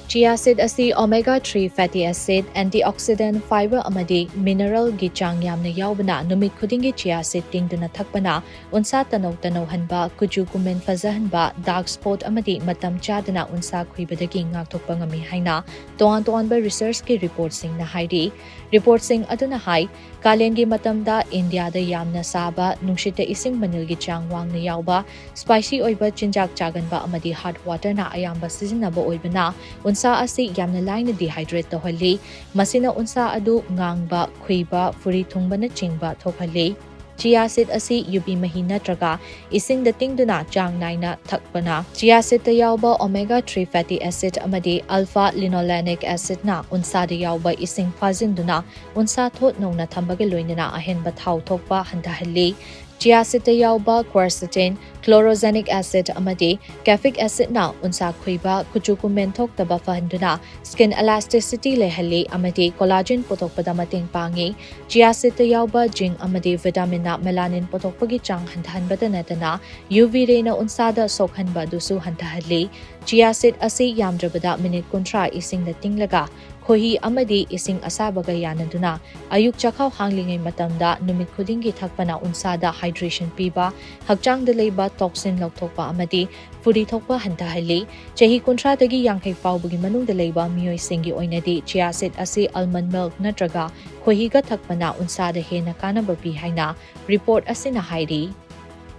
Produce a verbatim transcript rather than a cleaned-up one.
Chia seed ꯑꯁꯤ omega three fatty acid, antioxidant, fiber ꯑꯃꯗꯤ mineral ꯒꯤ ꯆꯥꯡ ꯌꯥꯝꯅ ꯌꯥꯎꯕꯅ, ꯅꯨꯃꯤꯠ ꯈꯨꯗꯤꯡꯒꯤ chia seed ꯇꯤꯡꯗꯨꯅ ꯊꯛꯄꯅ ꯎꯟꯁꯥ ꯇꯅꯧ ꯇꯅꯧꯍꯟꯕ, ꯀꯨꯆꯨ ꯀꯨꯃꯦꯟ ꯐꯖꯍꯟꯕ, dark spot ꯑꯃꯗꯤ ꯃꯇꯝ ꯆꯥꯗꯅ ꯎꯟꯁꯥ ꯈꯨꯏꯕꯗꯒꯤ ꯉꯥꯛꯊꯣꯛꯄ ꯉꯝꯃꯤ ꯍꯥꯏꯅ ꯇꯣꯉꯥꯟ ꯇꯣꯉꯥꯟꯕ research ꯀꯤ report ꯁꯤꯡꯅ ꯍꯥꯏꯔꯤ꯫ Report ꯁꯤꯡ ꯑꯗꯨꯅ ꯍꯥꯏ, ꯀꯥꯂꯦꯟꯒꯤ ꯃꯇꯝꯗ ꯏꯟꯗꯤꯌꯥꯗ ꯌꯥꯝꯅ ꯁꯥꯕ, ꯅꯨꯡꯁꯤꯠꯇ ꯏꯁꯤꯡ ꯃꯅꯤꯜꯒꯤ ꯆꯥꯡ ꯋꯥꯡꯅ ꯌꯥꯎꯕ, spicy ꯑꯣꯏꯕ ꯆꯤꯟꯖꯥꯛ ꯆꯥꯒꯟꯕ ꯑꯃꯗꯤ hot water ꯅ ꯑꯌꯥꯝꯕ ꯁꯤꯖꯤꯟꯅꯕ ꯑꯣꯏꯕꯅ, ꯎꯟꯁꯥ ꯑꯁꯤ ꯌꯥꯝꯅ ꯂꯥꯏꯅ dehydrate ꯇꯧꯍꯜꯂꯤ꯫ ꯃꯁꯤꯅ ꯎꯟꯁꯥ ꯑꯗꯨ ꯉꯥꯡꯕ, ꯈꯨꯏꯕ, ꯐꯨꯔꯤ ꯊꯨꯡꯕꯅꯆꯤꯡꯕ ꯊꯣꯛꯍꯜꯂꯤ꯫ Chia seed ꯑꯁꯤ ꯌꯨꯕꯤ ꯃꯍꯤ ꯅꯠꯇ꯭ꯔꯒ ꯏꯁꯤꯡꯗ ꯇꯤꯡꯗꯨꯅ ꯆꯥꯡ ꯅꯥꯏꯅ ꯊꯛꯄꯅ, chia seed ꯇ ꯌꯥꯎꯕ omega three fatty acid ꯑꯃꯗꯤ alpha linolenic acid ꯅ ꯎꯟꯁꯥꯗ ꯌꯥꯎꯕ ꯏꯁꯤꯡ ꯐꯥꯖꯤꯟꯗꯨꯅ ꯎꯟꯁꯥ ꯊꯣꯠ ꯅꯧꯅ ꯊꯝꯕꯒ ꯂꯣꯏꯅꯅ ꯑꯍꯦꯟꯕ ꯊꯥꯎ ꯊꯣꯛꯄ ꯍꯟꯊꯍꯜꯂꯤ꯫ Chia seed ꯇ ꯌꯥꯎꯕ quercetin, chlorogenic acid ꯑꯃꯗꯤ caffeic acid ꯅ ꯎꯟꯁꯥ ꯈꯨꯏꯕ, ꯀꯨꯆꯨ ꯀꯨꯃꯦꯟ ꯊꯣꯛꯇꯕ ꯐꯍꯟꯗꯨꯅ skin elasticity ꯂꯩꯍꯜꯂꯤ ꯑꯃꯗꯤ collagen ꯄꯨꯊꯣꯛꯄꯗ ꯃꯇꯦꯡ ꯄꯥꯡꯏ꯫ Chia seed ꯇ ꯌꯥꯎꯕ zinc ꯑꯃꯗꯤ vitamin ꯅ melanin ꯄꯨꯊꯣꯛꯄꯒꯤ ꯆꯥꯡ ꯍꯟꯊꯍꯟꯕꯇ ꯅꯠꯇꯅ UV ray ꯅ ꯎꯟꯁꯥꯗ ꯁꯣꯛꯍꯟꯕ ꯑꯗꯨꯁꯨ ꯍꯟꯊꯍꯜꯂꯤ꯫ Chia seed ꯑꯁꯤ ꯌꯥꯝꯗ꯭ꯔꯕꯗ ꯃꯤꯅꯤꯠ ꯀꯨꯟꯊ꯭ꯔꯥ ꯏꯁꯤꯡꯗ ꯇꯤꯡꯂꯒ ꯈꯣꯏꯍꯤ ꯑꯃꯗꯤ ꯏꯁꯤꯡ ꯑꯁꯥꯕꯒ ꯌꯥꯟꯅꯗꯨꯅ ꯑꯌꯨꯛ ꯆꯥꯛꯈꯥꯎ ꯍꯥꯡꯂꯤꯉꯩ ꯃꯇꯝꯗ ꯅꯨꯃꯤꯠ ꯈꯨꯗꯤꯡꯒꯤ ꯊꯛꯄꯅ ꯎꯟꯁꯥꯗ hydration ꯄꯤꯕ, ꯍꯛꯆꯥꯡꯗ ꯂꯩꯕ toxin ꯂꯧꯊꯣꯛꯄ ꯑꯃꯗꯤ ꯐꯨꯔꯤ ꯊꯣꯛꯄ ꯍꯟꯊꯍꯜꯂꯤ꯫ ꯆꯍꯤ ꯀꯨꯟꯊ꯭ꯔꯥꯗꯒꯤ ꯌꯥꯡꯈꯩ ꯐꯥꯎꯕꯒꯤ ꯃꯅꯨꯡꯗ ꯂꯩꯕ ꯃꯤꯑꯣꯏꯁꯤꯡꯒꯤ ꯑꯣꯏꯅꯗꯤ chia seed ꯑꯁꯤ almond milk ꯅꯠꯇ꯭ꯔꯒ ꯈꯣꯏꯍꯤꯒ ꯊꯛꯄꯅ ꯎꯟꯁꯥꯗ ꯍꯦꯟꯅ ꯀꯥꯟꯅꯕ ꯄꯤ ꯍꯥꯏꯅ report ꯑꯁꯤꯅ ꯍꯥꯏꯔꯤ꯫